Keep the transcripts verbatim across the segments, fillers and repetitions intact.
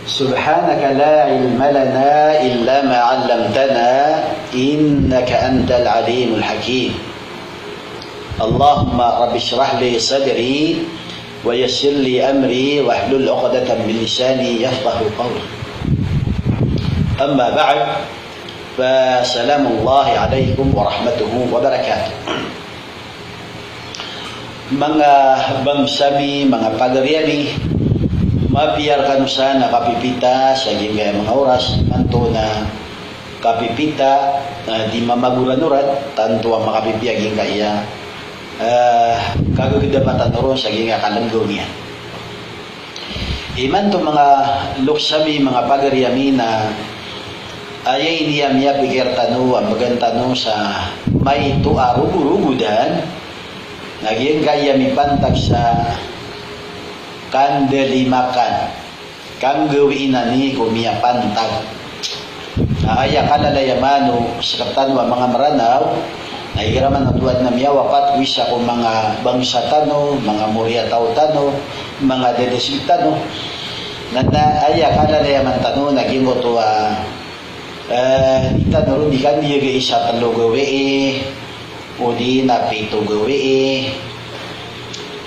سبحانك لا علم لنا إلا ما علمتنا إنك أنت العليم الحكيم. اللهم رب اشرح لي صدري ويسر لي أمري واحلل عقدة من لساني يفقهوا قولي. أما بعد، فسلام الله عليكم ورحمته وبركاته. Manga bangsa mi, manga pagari ami, mapiya rkano san a kapipita sa giyangkaya manga oras, antonaa kapipita, ah, di mamagoran oran, tanto a makapipiya giyangkaya, ah, kagagdamatan oron sa giyangkaya kalnggaw niyan. Imanto manga loks ami, manga pagari ami, na aya ini a miyapikir tano, ambagan tano sa maito a rogorogodan, na giyangkaya mipantag sa kandalimakan, kanggawii na ini ko miyapantag. Na aya kalalayaman o sktano a manga Mranaw, na igira man oto adn a miyawapat ko isa ko manga bangsa tano, manga moriyataw tano, manga dadasig tano, na, na aya kalalayaman tano na giyangkoto a, eh, di tano ron di kandiyagai sa tlo gawii, odi na pito gawii,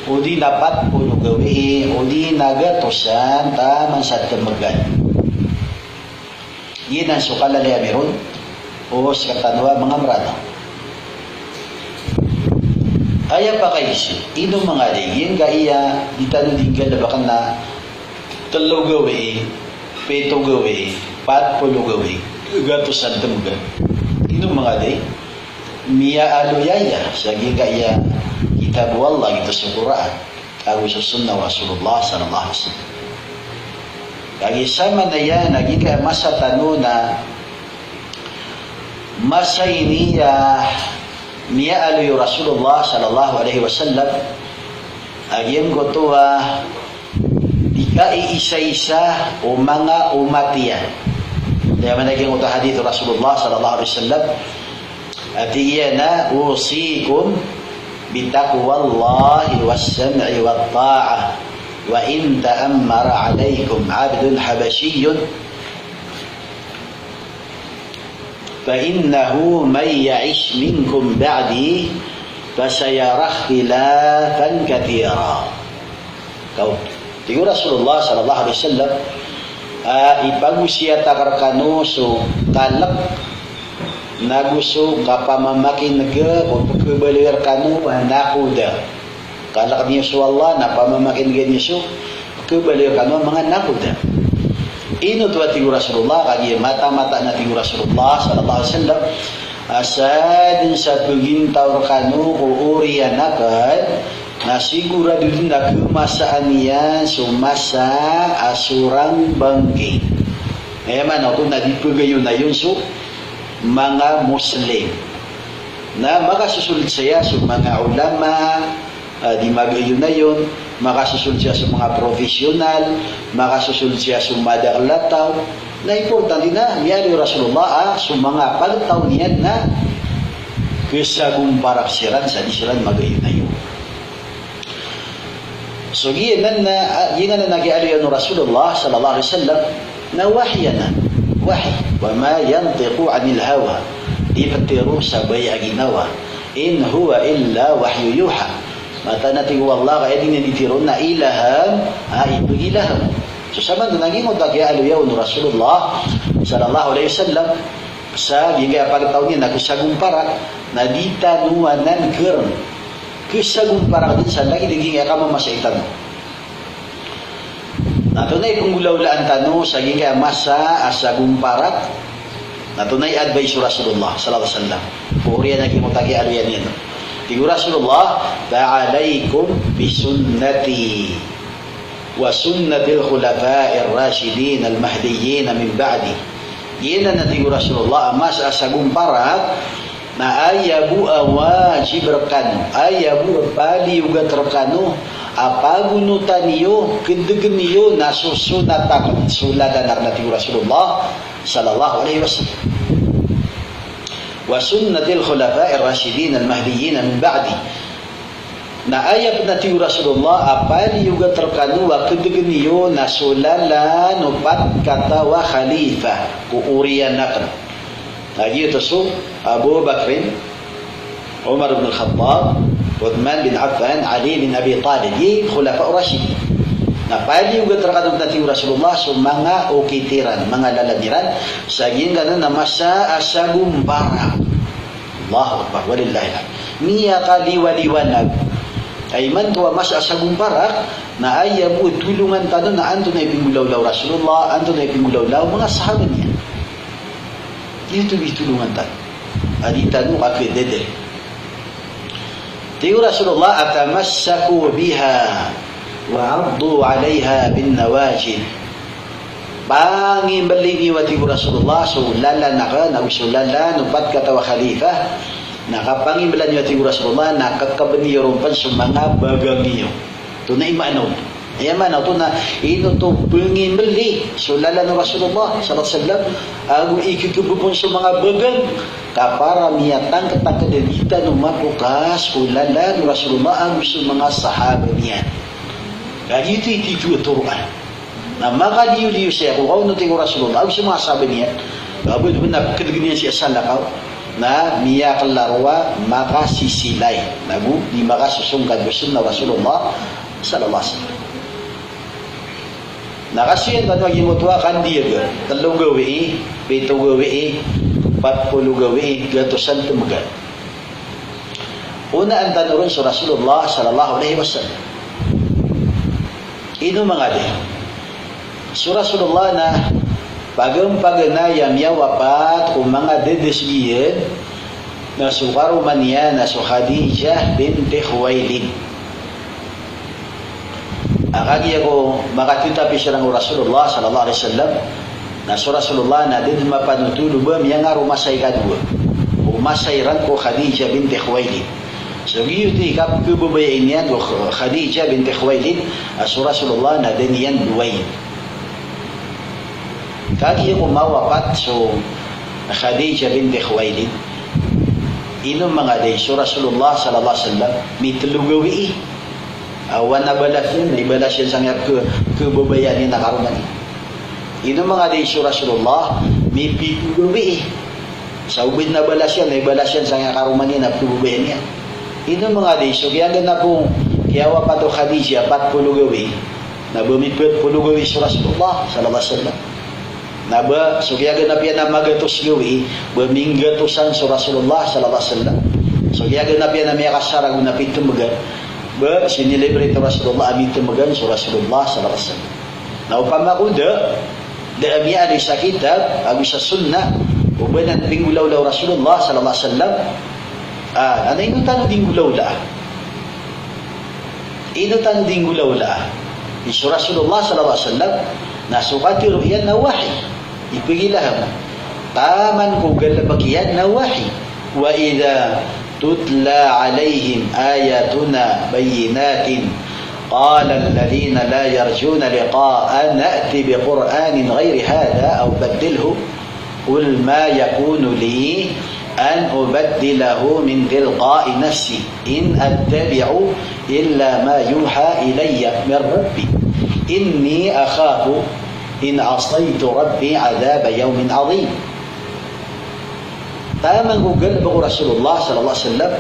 odi na pat polo gawii, odi na gatosan taman sa tmgan. Giyanan so kalalaya ami ron o sktano a manga Mranaw. Aya pakaiza, ino manga di, giyangkaya di tano di nggalbkn na tlo gawii, pito gawii, pat polo gawii, gatosan tmgan. Ino manga di, miyaaloy aya sa giyangkaya kitab o Allah, giyoto so Qur'an, ago so sunnah o Rasulullah sallallahu alaihi wasallam. Kagiya samanaya na giyangkaya masa tano na masa ini a miyaaloy o Rasulullah sallallahu alaihi wasallam, a giyangkoto a di kaiisaisa o manga omat iyan. Aya maana giyangkoto a hadith o Rasulullah sallallahu alaihi wasallam, a tig iyan a, "Usikum bitaqwallahi was-sam'i wat-ta'ah, wa in ta'ammara alaykum abdun habashiyyun." Fa innahu man ya'ish minkum ba'di fasayara ikhtilafan kathira. Kaw, tig o Rasulullah sallallahu alaihi wasallam, a, ipagosiyat akn rkano so kalk nago so kapamamakin'g ko pkhabaloy rkano a nakoda. Kalk niyo so Allah na pamamakin'gan iyo so pkhabaloy rkano a manga nakoda. Ino oto a tig o Rasulullah, kagiya mataan-mataan a tig o Rasulullah sallallahu alaihi wasallam, a sadn sa pagintaw rkano ko oriyan akn, na sigorado dn a khamasaan iyan so masa a sorang banggi. Aya maana oto na di pagayonayon so manga Muslim. Na makasosold saya so manga ulama, a, di magayonayon, makasosold saya so manga professional, makasosold saya so madakl a taw. Na importante na miyaaloy o Rasulullah a so manga pagtaw niyan na khasagomparak siran sa di siran magayonayon. So giyanan na, a, giyanan a kiyaaloy o Rasulullah sallallahu alaihi wasallam na wahi anan. Wahi. Wa ma yantiqu anil hawa. Di ptharo sa baya a ginawa. In huwa illa wahyu yuha. Mataan a tig o Allah ka aya dn a ditharo na ilham, a, ipagilham. So samanto na giyangkoto a kiyaaloy o Rasulullah sallallahu alaihi wasallam sa giyangkaya pagtaw niyan na khasagomparak, na di tano anan kr- khasagomparak dn sa lagid a giyangkaya kamamasai tano. Na antonaa i pnggolawlaan tano sa giyangkaya masa a sagomparak? Na antonaa i advice o Rasulullah sallallahu alaihi wasallam ko oriyan a giyangkoto a kiyaaloya niyan? Tig o Rasulullah, "Fa alaikum bi sunnati wa sunnatil khulafa'ir rashidin al mahdiyyin min ba'di." Giyanan a tig o Rasulullah a masa a sagomparak, na aya bo a wajib rkano, aya bo a paliyogat rkano a pagonotan iyo, kdgn iyo na so sunnat akn, so lalan akn, a tig o Rasulullah sallallahu alaihi wasallam. Wa sunnatil khulafa'ir rashidin al mahdiyyin min ba'di. Na aya pn a tig o Rasulullah a paliyogat rkano a kdgn iyo na so lalan o pat kataw a khalifa ko oriyan akn. Na giyoto so Abu Bakrin, Umar ibn al-Khattab, Uthman bin Affan, Ali bin Abi Talib, i Khulafa Rashidin. Na paliyogat rkano pn a tig o Rasulullah so manga okit iran, manga lalan iran, sa giyangkanan a masa a sagomparak. Allahu Akbar, walillahil hamd. Miyakaliwaliwanag. Ay man to a masa a sagomparak, na aya bo tolongan tano na antonaa i pinggolawla o Rasulullah, antonaa i pinggolawla o manga sahaba niyan. Giyoto i tolongan tano a di tano kakdadal. Tig o Rasulullah, "Tamassaku biha wa addu alaiha bin nawajid." Pangimbli niyo, a tig o Rasulullah, so lalan akn, ago so lalan o pat kataw a khalifa, na kapangimblan iyo, a tig o Rasulullah, na kkbn iyo ron pn so manga bagang iyo. Oto na i maana oto. Aya maana oto na ino oto, pangimbli so lalan o Rasulullah sallallahu alaihi wasallam, ago ikikbpon so manga bagang, ka para miyatangktangkd a di tano mapokas ko lalan o Rasulullah ago so manga sahaba niyan. Ka giyoto i titho a toroan. Na makaliyoliyo saya ko kaonotan o Rasulullah ago so manga sahaba niyan. Ba bo na pkdgn iyan sii a salakaw, na miyakla roo a makasisilay, na go di makasosongkad ko sunnah o Rasulullah sallallahu alaihi wasallam. Na kasoyan tano a giyangkoto a kandiyaga, tlo gawii, pito gawii, pat polo gawii, gatosan tmbgan. Onaan tano ron so Rasulullah sallallahu alaihi wasallam. Ino manga di? So Rasulullah na paganapaganay a miyawapat ko manga dadasg iyan, na so karoma niyan na so Khadijah binti Khuwailid. A kagiya ko makatitapi siran o Rasulullah sallallahu alaihi wasallam, na so Rasulullah na da dn mapanotol o ba miyangaroma sa ikadowa. O masa iran ko Khadijah binti Khuwailid. So giyoto i kapkhababayai niyan ko Khadijah binti Khuwailid, a so Rasulullah na da niyan dowain. Kagiya ko mawapat so Khadijah binti Khuwailid, ino manga di, so Rasulullah sallallahu alaihi wasallam, mitlo gawii. Awan a balas iyan, na ibalas iyan sangkaya khababayaan iyan a karoma niyan. Ino manga di, so Rasulullah, mipito gawii. Sa o ba dn a balas iyan, na ibalas iyan sangkaya karoma niyan a khababayaan iyan. Ino manga di, so giyanan a bo kiyawapat o Khadijah, pat polo gawii, na ba mipat polo gawii so Rasulullah sallallahu alaihi wasallam. Na ba so giyanan a piya na magatos gawii, ba minggatosan so Rasulullah sallallahu alaihi wasallam. So giyanan a piya na miyakasar ago na pitmbgan, ba sinelebrate o Rasulullah a mitmbgan so Rasulullah sallallahu alaihi wasallam. Na opama ko da, da a miyaaloy sa kitab ago sa sunnah o ba nan pinggolawla o Rasulullah sallallahu alaihi wasallam, a, na ino tano di nggolawlaa? Ino tano di nggolawlaa? I so Rasulullah sallallahu alaihi wasallam na so katharo iyan na wahi. Ipagilaham. Taman ko galbk iyan na wahi. Wa idha tutla alaihim ayatuna bayyinatin qala alladhina la yarjuna liqa'ana a'ti bi Qur'anin ghayri hadha aw baddilhu. Qul ma yakunu li an ubaddilahu min tilqa'i nafsi, in attabi'u illa ma yuha ilayya min Rabbi, inni akhafu in asaytu Rabbi adhaba yawmin adhim. Taman ko galbk o Rasulullah sallallahu alaihi wasallam,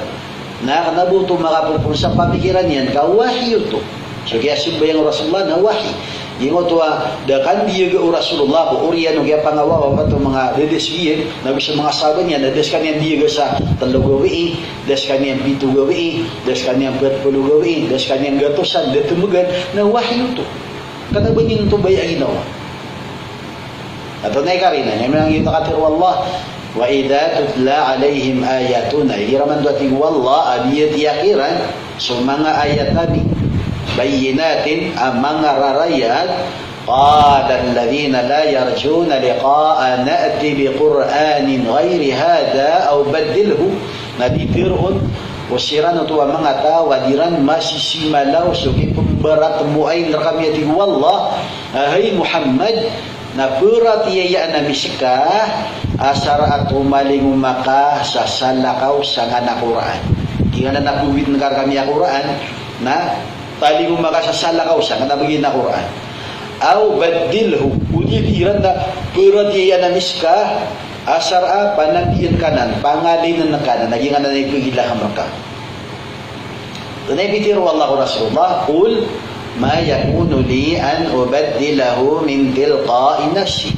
na kna bo oto makapopoon sa pamikiran iyan ka wahi oto. So kiyasombayang o Rasulullah na wahi. Giyoto a da kandiyaga o Rasulullah ko oriyan o kiyapangawawapat o manga dadasg iyan, na go so manga sahabat iyan, na da skaniyan diyaga sa tlo gawii, da skaniyan pito gawii, da skaniyan pat polo gawii, da skaniyan gatosan, da tmbgan, na wahi oto. Kna ba niyan oto baya a ginawa. Antonaa i karina niyan? Miyangni a katharo o Allah, "Wa idha tutla alaihim ayatuna." Igira man oto a tig o Allah a biyatiya kiran so manga ayat ami, bayyinatin, a manga rarayat, qala alladhina la yarjuna liqa'ana a'ti bi Qur'anin ghayri hadha aw baddilhu. Na di tharoon o siran oto a manga taw a di ran masisimalaw so kipmbaratmoay rkami, a tig o Allah, a hay Muhammad, na paratiyayaan ami ska a saraat o malingoma ka sa salakaw sangkanan a Qur'an. Giyanan a pwit ngka rkami a Qur'an, Na talingoma ka sa salakaw sa kna ba giya na Qur'an. Aw baddilhu, odi di iran na paratiyayaan ami ska, asar a panambiyan ka nan, pangalinen ka nan, na giya nan a ipagilaham rka. Tonaa i pitharo o Allah ko Rasulullah, "Qul ma yakunu li an ubaddilahu min tilqa'i nafsi."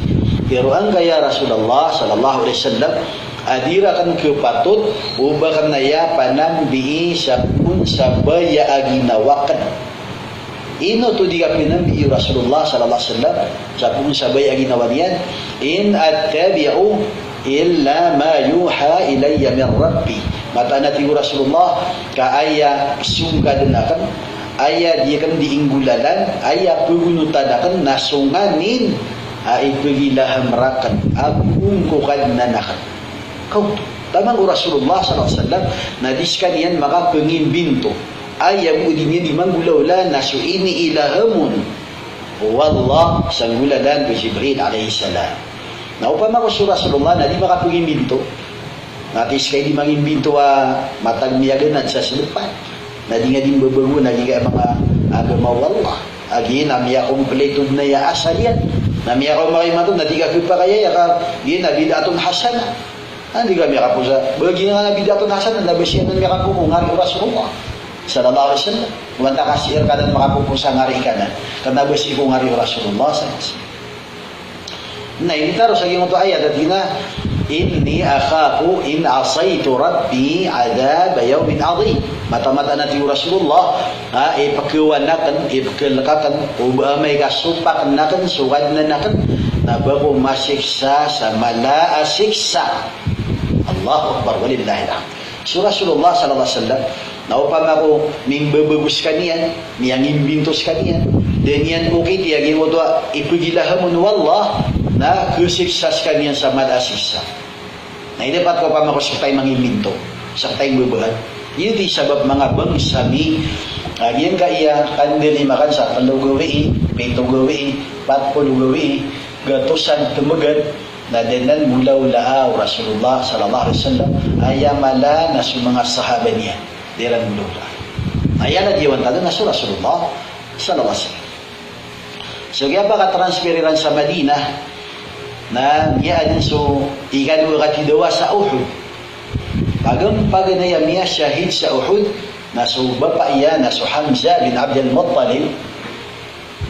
Tharoang ka ya Rasulullah sallallahu alaihi wasallam, a di rakn khapatot o ba akn aya panambii sa poon sa baya a ginawa akn. Ino oto di kapanambii o Rasulullah sallallahu alaihi wasallam sa poon sa baya a ginawa niyan? "In attabi'u illa ma yuha ilayya min Rabbi." Mataan a tig o Rasulullah, ka aya songkadn akn, aya di akn di inggolalan, aya pagonotan akn na so nganin a ipagilaham rakn ago ko Kadnan akn. Kaoto, taman o Rasulullah sallallahu alaihi wasallam na di skaniyan makapangimbinto. Aya bo di niyan di manggolawla na so iniilaham on o Allah sa nggolalan ko Jibril alayhis salam. Na opama ko so Rasulullah na di makapangimbinto, na tig ska i di mangimbinto a matag miyaganad sa sdpan. Na di nga di mbabago na giya manga agama o Allah. A giya na miyakompleto dn aya asal iyan. Na miyakaoma ka imanto na di ka khapakay aya ka giya na bid'atun hasanah. Anda ka miyakapoon sa, ba giya na bid'atun hasanah, na ba sii anan miyakapoon ko ngari o Rasulullah sallallahu alaihi wasallam. Oway, antaa ka sii rka nan makapoon sa ngari ka nan, kna ba sii ko ngari o Rasulullah sallallahu alaihi wasallam. Na initaro sa giyangkoto a ayat a tig iyan a, "Inni akhafu in asaytu Rabbi adhaba yawmin adhim." Mataan-mataan a tig o Rasulullah, a, ipkhawan akn, ipkhalk akn o ba amay ka sopakn akn so Kadnan akn, na ba ko masiksa sa mala a siksa. Allahu Akbar, walillahil hamd. So Rasulullah sallallahu alaihi wasallam, na opama ko mimbabago skaniyan, miyangimbinto skaniyan, da niyan okit a giyangkoto a ipagilaham on o Allah, na khasiksa skaniyan sa mala a siksa. Na ino pat ko opama ko sktay mangimbinto, sktay mbabahad. Giyoto i sabap manga bangsa mi, a giyangkaya kandalimakan sa tlo gawii, pito gawii, pat polo gawii, gatosan tmbgan, na da dn golawlaa o Rasulullah sallallahu alaihi wasallam, aya mala na so manga sahaba niyan. Da iran golawlaa. Aya na diyawan tano na so Rasulullah sallallahu alaihi wasallam. So kiyapakatransfer iran sa Madinah, na miyaadn so ikadowa katidawa sa Uhud. Pagn, pagn aya miyashahid sa Uhud, na so bapa iyan, na so Hamzah bin Abdul Muttalib,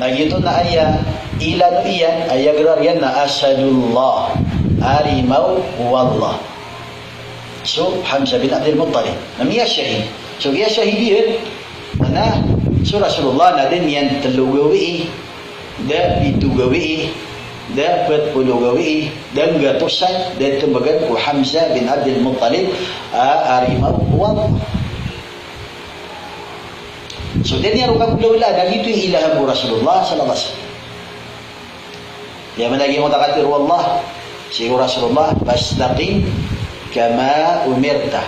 na giyoto na aya ilano iyan, aya grar iyan na Asadullah, arimaw o Allah. So Hamzah bin Abdul Muttalib na miyashahid. So kiyashahid iyan na so Rasulullah na da niyan tlo gawii, da pito gawii, da pat polo gawii, da nggatosan, da tmbgan ko Hamzah bin Abdul Muttalib a arimaw o Allah. So da niyan roo kagolawlaa, na giyoto i ilaham o Rasulullah sallallahu alaihi wasallam. Aya maana giyangkoto a katharo o Allah sii ko Rasulullah, "Fastaqim kama umirta."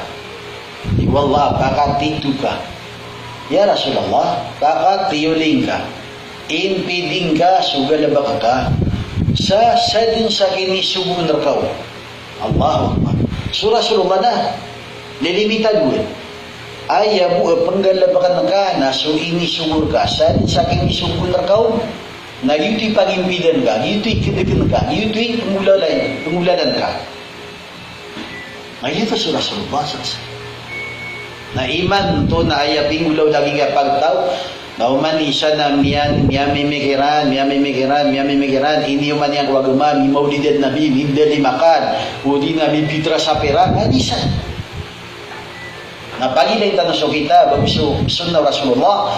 Tig o Allah, pakatito ka. Ya Rasulullah, pakatiyoling ka. Impiding ka so galbk ka sa sadn sa kinisogoon rka on. Allahu Akbar. So Rasulullah na lilimitan on. Aya bo a pnggalbkn ka na so inisogo rka, sadn sa kinisogoon rka on. Na giyoto i pangimpidan ka, giyoto i kdkn ka, giyoto i pnggolalan, pnggolalan ka. Na giyoto so Rasulullah sallallahu alaihi wasallam. Na imanto na aya pinggolawla giyangkaya pagtaw, na oman i isa na miyan, miyamimikiran, miyamimikiran, miyamimikiran, iniyoman iyan ko agama, mimawlid a Nabi, mindalimakan, odi na mipitra sa pera, na di isa. Na pagilay tano so kitab ago so sunnah o Rasulullah,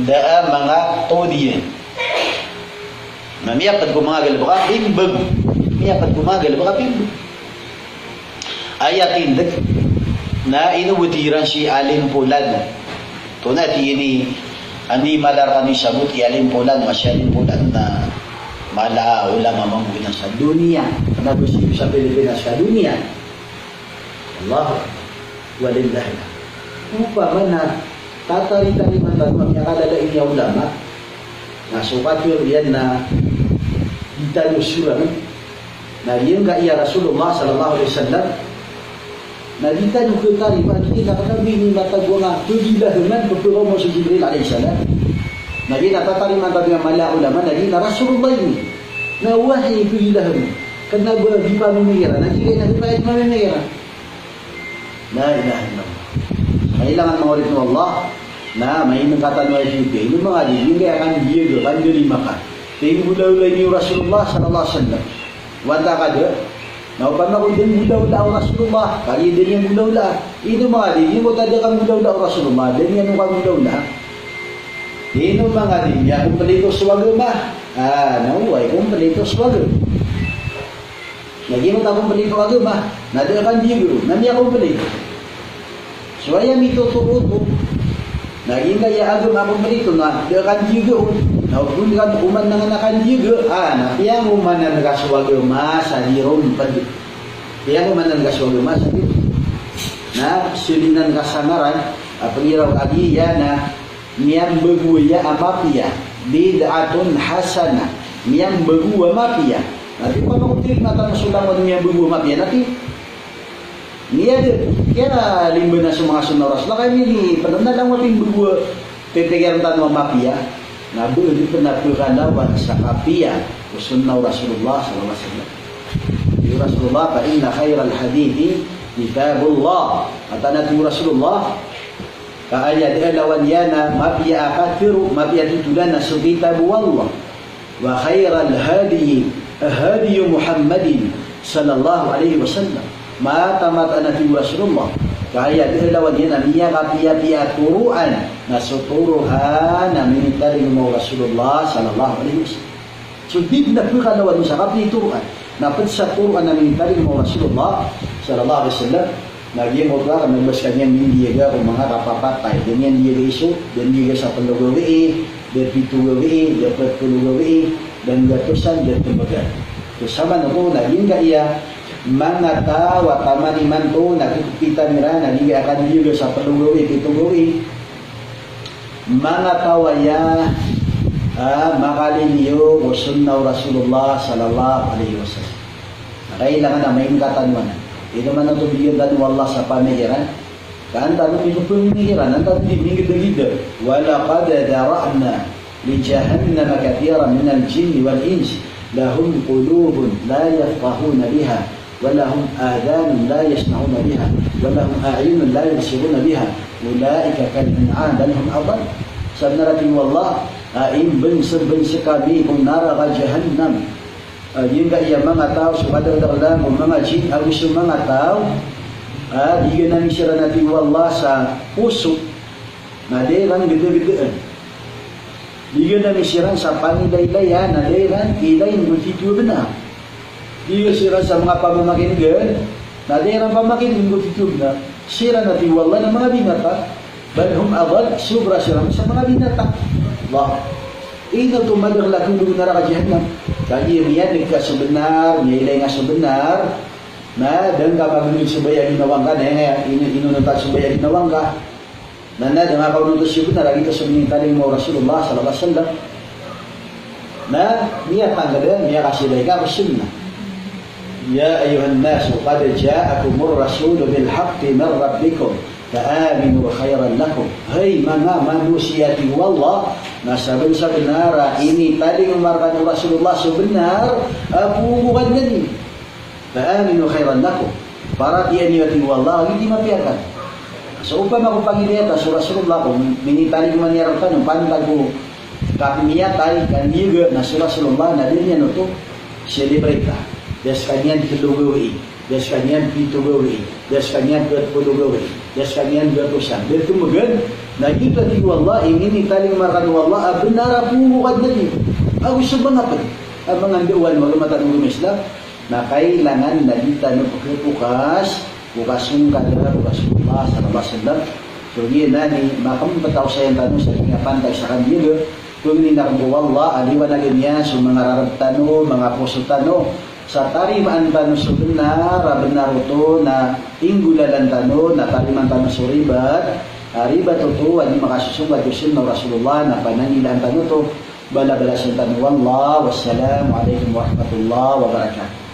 da a manga todi iyan. Na miyapd ko manga galbk a pimbago. Miyapd ko manga galbk a pimbago. Aya tindg na inowit iran si Alim Polan. Oto na tig iyan i, anda i mala rkano i sabot i Alim Polan, ma si Alim Polan na mala a ulama mambo inan sa doniya. Kna ba sii sa Pilipinas ka doniya. Allahu Akbar. Walillahil hamd. Opama na tatari-tariman tano a miyakalala ini a ulama, na so katharo iyan na di tano sorang, na giyangkaya Rasulullah sallallahu alaihi wasallam, Na di tano khatarima, di na katabi ni matagowa nga, pagilahman, pagpagaw mo so Jibril alayhis salam. Na di na tatarima tano a mala a ulama, na di na Rasulullah ini. Na wahi pagilahman. Kna ba di pamimikiran, na di na di pamimikiran. La ilaha illallah. Kailangan manga oripn o Allah, na maimn ka tano a ipipia. Ino manga di, di nga aya kandiyaga, kandalima ka. Tig o Rasulullah sallallahu alaihi wasallam. Wata ka da, na opama ko da nggolawlaa o Rasulullah, kagiya da niyan nggolawlaa. Ino manga di, giyoto a da ka nggolawlaa o Rasulullah, da niyan ka nggolawlaa. Ino manga di, miyakomplito so agama. Ah, na oway, komplito so agama. Na giyoto a komplito o agama, na da ka nggolawlaa, na miyakomplito. So aya mitotoro oto, na giyangkaya agama a komplito na da ka nggolawlaa, na o di ka oman na nga na kanggolawlaa, ah, na piyangomanan ka so agama sa di ron pd. Piyangomanan ka so agama sa di ron. Na salinan ka sa ngaran a pagiraw a giya na miyambago aya a mapiya. Bid'atun hasanah. Miyambago a mapiya. Na di pamakotir na tano so langon a miyambago a mapiya. Na di Miyada, kiya limbanan so manga sunnah o Rasulullah, kaya mini, pd na langon a pimbago a, pipikiran tano a mapiya, na ba di pn a pkhalawan sa kapiya o sunnah o Rasulullah sallallahu alaihi wasallam. Tig o Rasulullah, "Fa inna khairal hadithi kitabullah." Mataan a tig o Rasulullah, ka aya di a lawan iyan a mapiya a katharo, mapiya a totholan na so kitab o Allah. Wa khairal hadyi hadyu Muhammadin sallallahu alaihi wasallam. Mataan a tig o Rasulullah, ka aya di a lawan iyan a miyakapiyapiya a toroan na so toroan a minitalingoma o Rasulullah sallallahu alaihi wasallam. So di na pkhalawan sa kapiya i toroan, na pd sa toroan a minitalingoma o Rasulullah sallallahu alaihi wasallam. Na giyangkoto a kna ba skaniyan mindiyaga ko manga kapapatay. Da niyan diyagai so, da niyan diyaga sa tlo gawii, da pito gawii, da pat polo gawii, da nggatosan, da tmbagan. So saman oto na giyangkaya manga taw a taman imanto na khapitan iran a di aya kandiyaga sa tlo gawii, pito gawii. Manga taw aya, ah, makaliliyo ko sunnah o Rasulullah sallallahu alaihi wasallam. Na kailangan a maingka tano anan. Ino man oto bigan tano o Allah sa pamikiran. Ka an tano di pamikiran, an tano di minggdagda. Wa laqad dhara'na li jahannama kathiran minal jinni wal ins. Lahum qulubun la yafqahuna biha. Wa lahum adhanun la yasma'una biha. Wa lahum a'yunun la yubsiruna biha. Ulaika kal an'am bal hum adall. Sabnar a tig o Allah, a imbnsbnsb ami ko naraka jahannam. A, giyangkaya manga taw, so kadakdaklan ko manga jinn ago so manga taw a, bigan ami siran a tig o Allah sa poso na da iran gdagdaan. Bigan ami siran sa pangilailayan na da iran ilayn ko titho a bnar. Bigan siran sa manga pamamakin'gan na da iran pamakin'gan ko titho a bnar. Siran a tig o Allah na manga binatang. Bal hum adall, sobra siran sa manga binatang. Allah. Ino oto madakl a khaolog o naraka jahannam? Kagiya miyan'g ka so bnar, miyailay nga so bnar, na da ngka magndg so baya a ginawa ngka, na ino, ino, inonot ka so baya a ginawa ngka. Na, na da ngka kaonoton so bnar, a giyoto so minitalingoma o Rasulullah sallallahu alaihi wasallam. Na miyatangkd, miyakasilay ka ko sunnah. Ya ayyuhan nas, qad ja'akumur rasulu bil haqqi min rabbikum, fa aminu khairan lakum. Hay manga manosiya, tig o Allah, na sabnsabnar a initalingoma rkano o Rasulullah so bnar a poon ko Kadnan iyo. Fa aminu khairan lakum. Paratiyayaan iyo, tig o Allah, a giyoto i mapiya rkano. So opama ko pangilaya ta so Rasulullah ko minitalingoma niyan rkano, pantag ko kapmiyatay, kandiyaga, na so Rasulullah na da niyan oto celebrate a. Da skaniyan tlo gawii, da skaniyan pito gawii, da skaniyan pat polo gawii, da skaniyan gatosan, da tmbagan. Na giyoto, tig o Allah, i minitalingoma rkano o Allah a bnar a poon ko Kadnan iyo. Ago so manga pd a manga ndawan o agama tano a Islam. Na kailangan na di tano pkhapokas ko kasongkad ko Rasulullah sallallahu alaihi wasallam. So giyanan i makmpt a osayan tano sa giyangkaya pantag sa kandiyaga. Pangnin akn ko Allah a liwanagn iyan so manga rarb tano, manga poso tano, sa tarimaan tano so bnar a bnar oto, na inggolalan tano, na tarimaan tano so ribat a ribat oto a di makasosongkad ko sunnah o Rasulullah, na pananggilaan tano oto, balabalasan tano o Allah. Wassalamu alaikum warahmatullahi wabarakatuh.